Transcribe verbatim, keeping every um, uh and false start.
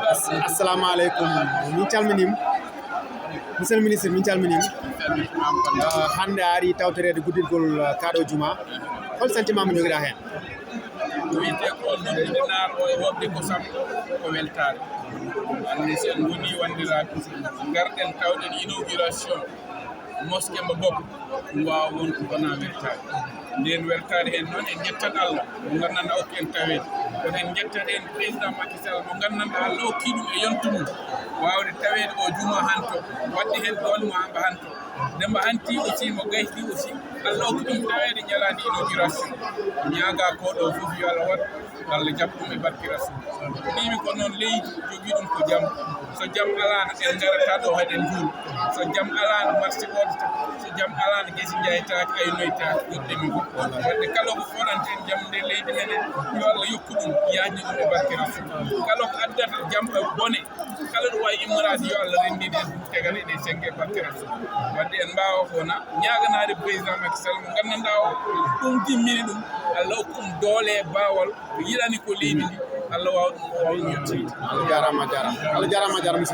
Assalamu aleykum. Min calminima. Monsieur le ministre, min calminima. Uh, hannde a ari tawtoreede gudditgol, uh, kaa ɗo juma. Hol sentiment mo njogiɗaa heen? Ko wiyetee ko noddinde naar o e woɗde kosam ko weltaare. Hannde so en ngonii wanndiraaɓe, ngarɗen tawɗen inauguration mosquée mo Bopp, ɗum waawaa won ko wonaa weltaare. Ndeen weltaare heen noon en njettat Allah mo nganndanɗaa okki en taweede. Kono en njettat heen président Macky Sall mo nganndanɗaa Allah okki ɗum e yonto mum waawde taweede o juma hanto, waɗde heen ɗoon mo amba hanto. Nde mbo hanti aussi mo gaydi aussi, Allah okki ɗum taweede ñalaande inauguration. Ñaagaa ko ɗo fof yo Allah waɗ, Allah jaɓ ɗum e barke Rasul. Mbimi ko noon leydi jogii ɗum ko jam. So jam alaano en ngarata ɗo heɗen juul. So jam alaano marché ɓoodata. So jam alaano gesi njaytaaki, aynoytaaki, goɗɗe mi goɗɗo. Wadde kala ko foɗanta en jam nde leydi meɗen, yo Allah yokku ɗum, yaajni ɗum e barke Rasul. Kala ko addata jam e bone, kala ɗo wawi immoraade yo Allah renndin en, tegan en e sennge barke Rasul. Wadde en mbaawa ko wona ñaaganaade président Macky Sall mo nganndanɗaa o ɗum timmini ɗum, Allah hokkum doole e baawal ko yiɗani ko leydi ndi, Allah waawa ɗum ko waawa ɗum yettoyde. Allah jaaraama, a jaaraama. Allah jaaraama, a jaaraama.